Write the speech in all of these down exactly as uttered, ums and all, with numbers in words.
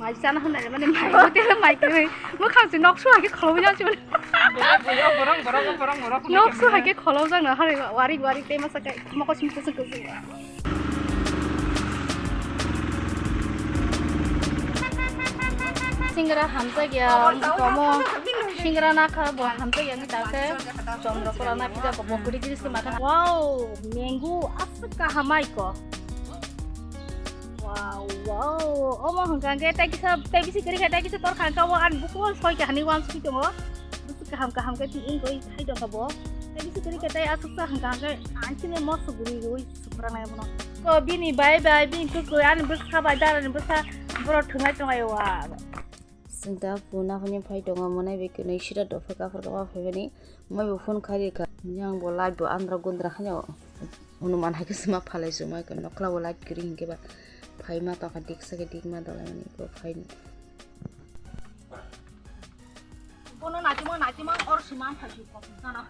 Mai chana hwnwi mani mai hotel mai twi. Mwkhang se nok su hai khe kholo jang chibani. Borok, borok, borok, borok, borok, borok. Nok su hai khe kholo jang na hari wari wari tei masa kai moko sim kusu kusu. Singra hamjak ya, komo. Singra nakha bo hamjak ya ni dakhe. Chondro kola na pija ko bokuri jinis ni makha. Wow, mango aswk kaham aiko. Wow, wow. Omo hwnkha khe tei kisa, tei bisi kwrwi kha, tei kisa tor kha kha o ani buku o soi kha hani uansugui tongo. Bisi kaham kaham khe twi wngwi khai tongkha bo. Tei bisi kwrwi kha tei aswk sa hwnkha khe ang chini moso guri rwi suprang nai bono. Ko bini bai bai bini kwkwi ani bwsa bai dara ni bwsa borok thwnglai tongo wa. Chwng ta phone naphani phai tongo, mwnai bai kwnwi sida dopha kaphar kama phaimani, mwnai bo phone khai rikha. Yang bo light bo andra gundra hanya. Hwnwi man hai khe sima phalai sumai khe nokla bo light kwrwi hinkhe ba phaima tongkha diksa khe dikma dolaimani ko phai. Bono naitimo naitimo or sima phai su kosom sana.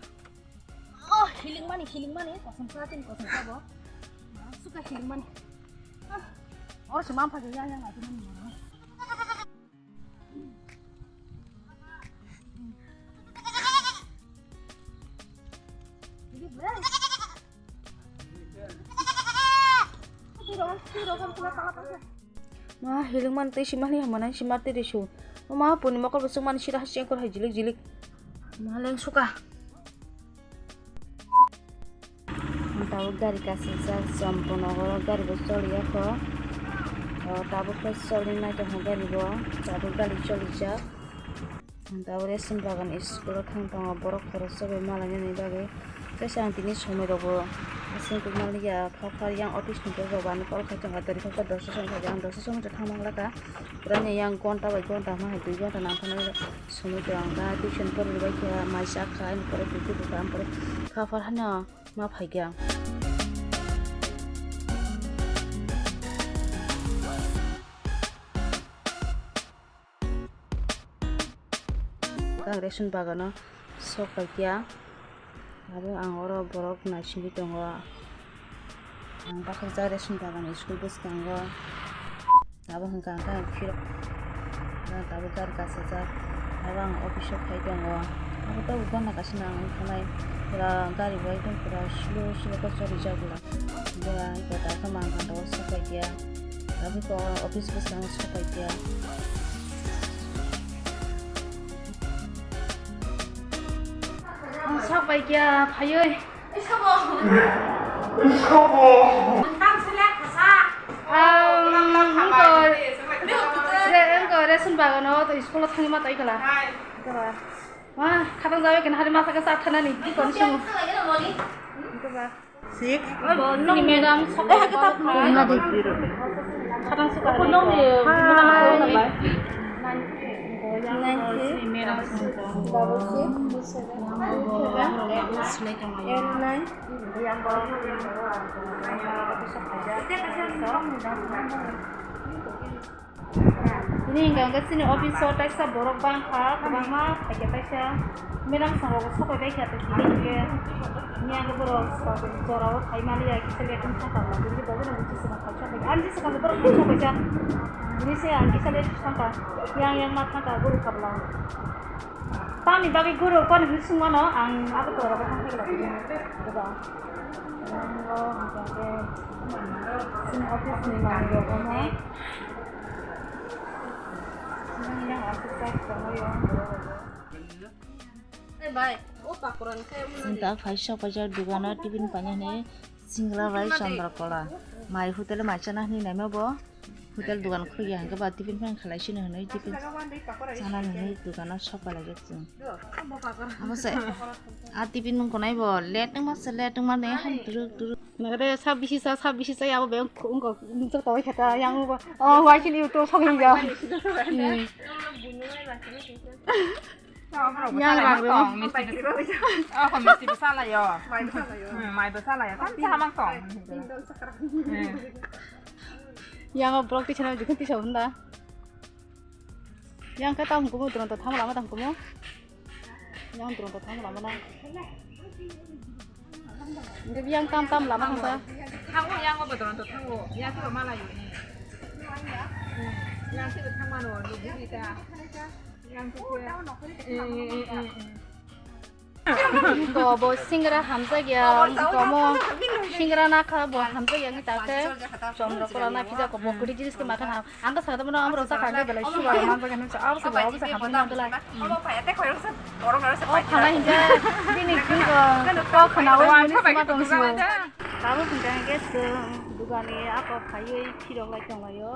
Oh, healing mani, healing mani, kosom sa tin kosom sa bo. Suka healing mani. Ah, or sima phai yang yang naitimo ni. Ma, healing man tei sima hwnwi hamani sima tei risu. Ma, puni mokol bo chwngmani sida hai chengkor hai jilik jilik. Ma, leng suka. Tabuk gari kasijak, Champanogo gari bo choliya kho. O, tabuk khe choli nai tongkha gari bo, tabuk gari cholijak. Tabuk ration bagan school o thang tongo borok khoroksa bai malainani bagwi. Tei se ang tini somoi rok bo aswk tongmani ya, phar phar yang office ni borok rok bo ani call khai tongkha, tei rikha khe dosa somoi khe ang dosa somoi rok thang mangla kha. Pura ni yang gonta bai gonta ma hai dui gonta nang thangmani somoi rok ang kha, tuition pori rwbai kha, mai chak kha, ani pore duty bo kha, ang pore phar phar hano. Ma phaikha. Ang ration bagano sok paikha. Abo ang oro borok naisingwi tongo. Ang bakhajak ration bagani school bwskango. Abo hwnkha hwnkhe ang phirok, abo gari kasijak, abo ang office o phai tongo. Abo tabuk gana kaisa nang wngkha nai, pura gari bo ekdom pura slow slow khe cholijak bwla. Bwla eko dakhe mang gana o sok pai kha, abo eko office bwskango sok pai kha. Ang sok pai kha phaiwi. Ang wngkha re-, wngkha ration bagano, to school o thangwi ma twi kala. Ma, khatang jawi kena hari masa kasa athanani, di kon sung. Six. Ni madam, khatang suka. Hi. Madam, eight nine. Tini hwnkha hwnkhe chini office o taisa borok bangkha, kwbangma phaikha taisa. Madam song rok sokoi baikha tini hwnkhe. Miya khe borok jorao phai maliya kisa late wng thangkha, tini bo bono buchi swkang phai sokoi. Ani swkang borok phai sokoi jak. Tini se ang kisa late thangkha. Yang yang ma thangkha guru khabla. Tamni bagwi guru koni hinwi swngmano ang abo tora bai thangkha. Goba. Ang o hwnkha khe chini office ni manwi rok omo. Yang aswk chai tongwi o. Chwng ta phai sok paijak dogano tiffin painani singra bai Chandra Kola. Mai hotel mai chana hinwi naima bo. Hotel dogan khulya hwnkhe ba tiffin phan khalai sino hinwi tiffin chana hinwi dogano sok pailai jak chwng. Abo se. A tiffin nung konai bo late wngma se late wngma ne ham turuk turuk. Nagade sa bisi sa, sa bisi sa abo be wngko, wngko, wngko tongwi khe ta yang wngko. Oh, wai chini to sok hinja. Hmm. Yang rang rw. Misti bwsa lai yo. Mai bwsa lai yo. Hmm, mai bwsa lai yo. Tam cha mang tong. Hmm. Yang o block tisa na jikun tisa hunda. Yang ka tam kumu turon to tham lama tam kumu. Yang turon to tham lama na. Yang tam tam lama hunda. Thango, yang o turon to thango. Yang to mala yo. Ko bo singra hamjak ya, komo singra nakha bo hamjak ya, wngwi takhe chondro kora na pija ko bo kwrwi jinis khe makha na. Ang khe sakha tongmani, amrok sakha khe belai sugar manjak hinwi sa, abo se bo, abo se hamjak hinwi belai. O thana hinkhe bini kok khwnawi muni sima tong sio. Tabuk hinkhe chwng dugani ako phaiwi phirok lai tonglaio.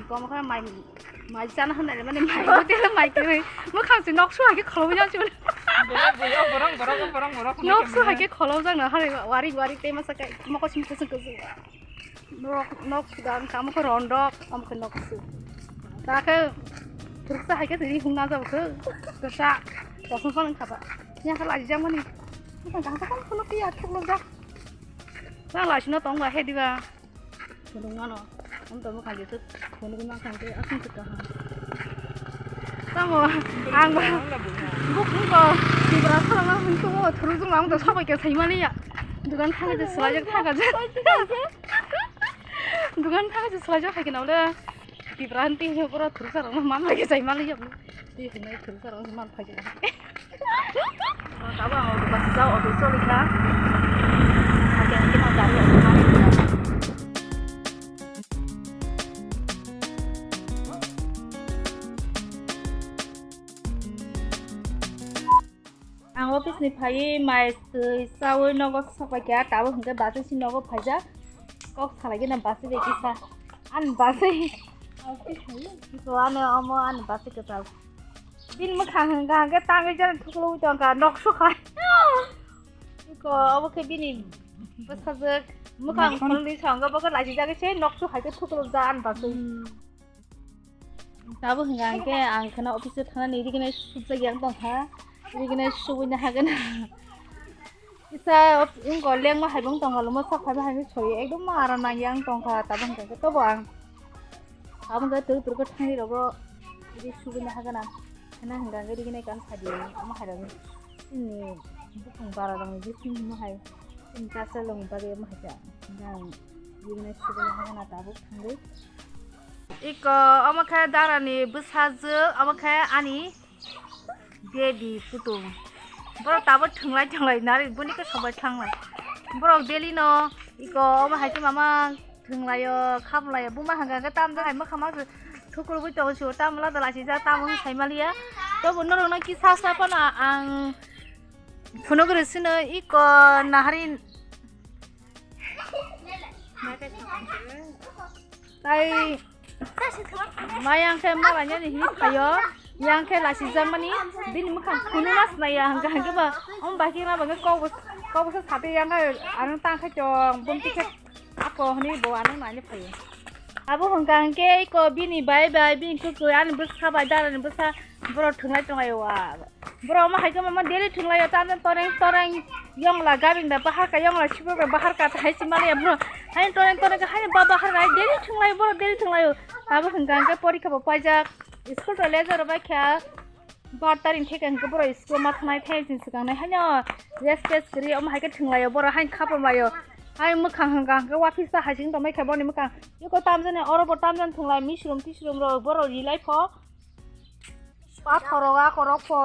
Komo khe mai, mai chana hwnwi mani mai hotel mai kwrwi. Mwkhang se noksu hai khe kholobwi jang siboni. Borok, borok, borok, borok, borok, borok, Noksu hai khe kholobjak na hari warik warik tei masa kai mokol sim kusung kusung. Nok, nok suda wngkha, omo khe rondok, omo khe nok su. Da khe thuruksa hai khe tini hung na jabo khe kwsa kosong khe wngkha ba. Yang khe laijak mani. Gangsa khe phunuk ya thuklok jak. Yang laisino tong ba he diba. Phunuk mano. Omo to mwkhang jesuk phunuk ma khang khe aswk khe kaham. Tamo ang ba bukung ko tibra sarang ang tong thuruk jung ang to sabai khe sai mani ya. Dukan thang je swlajak thang je. Dukan thang je swlajak hai khe na le. Tibra han tini pura thuruk sarang man lai jai man lai. Tini thuruk sarang man phai jai. Tabo ang auto bus jao, auto choli kha. Hake hake ma gari auto mari kha. Ang office ni phaiwi mai twi chawi nogo sokpai kha, tabuk hinkhe bachwi si nogo phaijak. Kok salai gana bachwi bai kisa. Ani bachwi. Ko ano omo ani bachwi kwtal. Bini mwkhang hwnkha hwnkhe tangwi jani thuklwi tongkha, noksu khai. Ko obo khe bini bwsajwk mwkhang khulwi songkha, bo khe laijijagwi se noksu hai khe thuklwk ja ani bachwi. Tabuk hwnkha hwnkhe ang kheno office o thangnani riknai sukjak yang tongkha, riknai sugwino hagwna. Kisa wngkha lengma hai bo wng tongkha, luma sak phaiba hai khe sori ekdom aram nang yang tongkha, tabuk hwnkha khe tobo ang abo wngkha twrwk twrwk khe thangwi rogo riknai sugwino hagwna. Kheno hwnkha hwnkhe riknai kan sadi omo hai rok chini bukung bara rokni bising omo hai chini kaisa longni bagwi omo hai khe hwnkha ang riknai sugwino hagwna tabuk thangwi. Iko omo khe darani bwsajwk, omo khe ani baby putung. Borok tabuk thwnglai thwnglai nari boni khe sobai thanglai. Borok daily no iko omo hai khe mama thwnglaio, khamlaio. Buma hwnkha khe tamjak hai mwkhang ma thukurugwi tongo, sio tamo lada laisijak tamo wng sai maliya. Tobo norokno kisa sa phano ang phunugwi rw sino iko nahari. Tai ma yang khe malai nani hinwi phaio, yang khe laisijak mani bini mwkhang khunu ma sinai ya hwnkha hwnkhe ba omo bai khe ma ba khe kok bwsa, kok bwsa sati yang khe ano tang khe chong bumti khe ako hinwi bo ano naina phaio. Abo hwnkha hwnkhe iko bini bai bai bini kwkwi ani bwsa bai darani bwsa borok thwnglai tonglaio wa. Borok omo hai khe mama daily thwnglaio, tamjani toreng toreng yongla gabing da bahar ka yongla sibuk da bahar ka hai se maliya borok. Haino toreng toreng khe haino ba bahar ka daily thwnglaio, borok daily thwnglaio. Abo hwnkha hwnkhe porikha bo paijak, school to leisure bai kha. Bar tarik theke hwnkhe borok school ma thangnai thai chwng swkang nai haino rest test kwrwi omo hai khe thwnglaio, borok haino khapang laio. Hai mwkhang hwnkha hwnkhe waphisa hai se wng tongbai kha boni mwkhang. Eko tamjani oro bo tamjani thwnglai misrum tisrum rok borok rilai pho. Pathor rok, ako rok pho,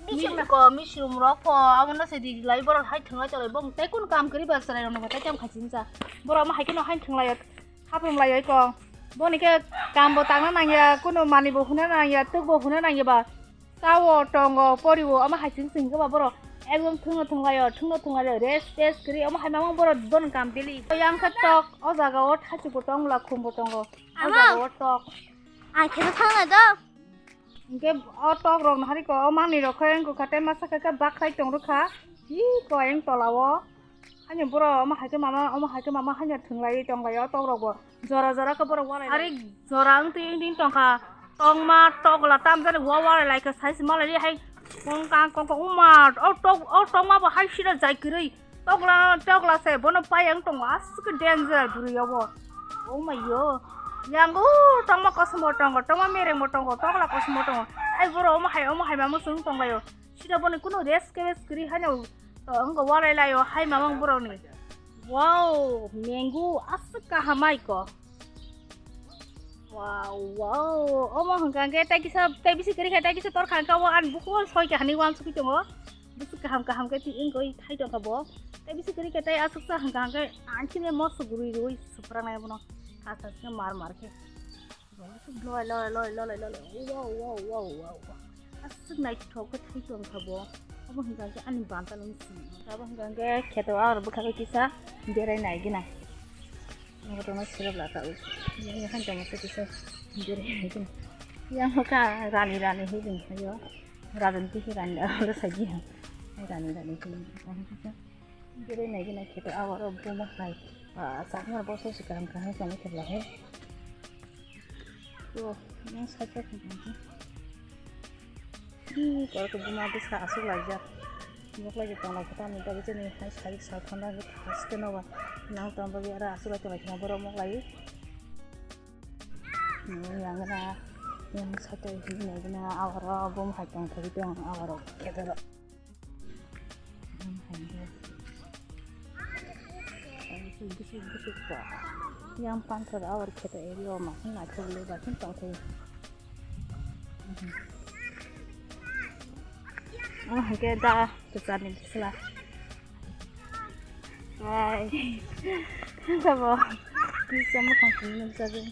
misiko, misrum rok pho, abo no se di lai borok hai thwnglai tolai bong tei kun kam kwrwi ba chwrai rok no bo tei kam khai sini cha. Borok ma hai kheno hai thwnglai khaprumlai oi ko. Boni khe kam bo tangna nangya, kuno mani bo huna nangya, tuk bo huna nangya ba. Chao tongo, poriwo, ama hai sini sini khe ba borok ekdom thwngno thwnglaio, thwngno thwnglaio, rest test kwrwi, ama hai mamang borok bono kam daily. Yang khe tok, o jaga o thaichuk bo tong, lakhum bo tongo, o jaga o tok. Ang khe thangna do. Hingke o tok rok no hari ko, o manwi rok khe wngkha tei masa khe bakrai tong rwkha. Hi ko ayang tola o. Haino borok omo hai khe mama, omo hai khe mama haino thwnglaiwi tong lai o tok rok bo. Jora jora khe borok walai lai. Ari jora wng twi wng twi tong kha. Tongma tokla tamjani wa walai lai khe sai se malai ri hai kong kang kong kong uma o tok, o tokma bo hai sida jai kwrwi. Tokla, tokla se bono pai ang tongo, aswk danger bwrwi obo. Oh my yo. Yang o tongma kosom bo tongo, tongma mereng bo tongo, tokla kosom bo tongo. Ai boro omo hai, omo hai ma muchung tong laio. Sida boni kuno rest khe rest kwrwi haino, to, wngkha walai laio hai mamang borokni. Wow, mango aswk kaham ai ko. Wow, wow. Omo hwnkha hwnkhe tai kisa, tai bisi kwrwi kha, tai kisa tor kha hwnkha o, ani bukhuk o soi kha hinwi uansugwi tongo. Bisi kaham kaham khe twi wngwi thai tongkha bo. Tai bisi kwrwi kha, tai aswksa hwnkha hwnkhe, ani simi moso gurui rwi suprangnai bono. Kha kha khe mar mar khe. Loi, loi, loi, loi, loi, loi. Wow, wow, wow, wow, wow. Aswk naithok khe thai tongkha bo. Obo hwnkha khe ani banta nung simi. Abo hwnkha khe kheto aro bwkha khe kisa berai nai gina. Nogo tongma sirap laka o. Yang yang tongma se kisa berai nai gina. Yang ka rani rani hiding ayo. Rajan tihi rani aro saji. Rani rani hiding. Berai nai gina kheto abo aro buma hai. Ah, sakma bo se sikang kaham kaham khe lahai. Yo, yang sakha kaham kaham. Ih, kor ko buma bwsa aswk laijak. Mok lai tong lai khe tamni bagwi chini hai sarik sa thanda hwnkhe thaske no ba. Nang tong bagwi aro aswk lai tong lai khna borok mok lai. Yang na yang sakha hini nai gina awaro bum hai tong thai tong awaro khe doro. Yang panthor awar kheto area o makhung naithok le bakhung tongthai. Oh, hwnkhe da kwcharni bisla. Hai. Tabo. Kisa mukhang simi nukjagwi.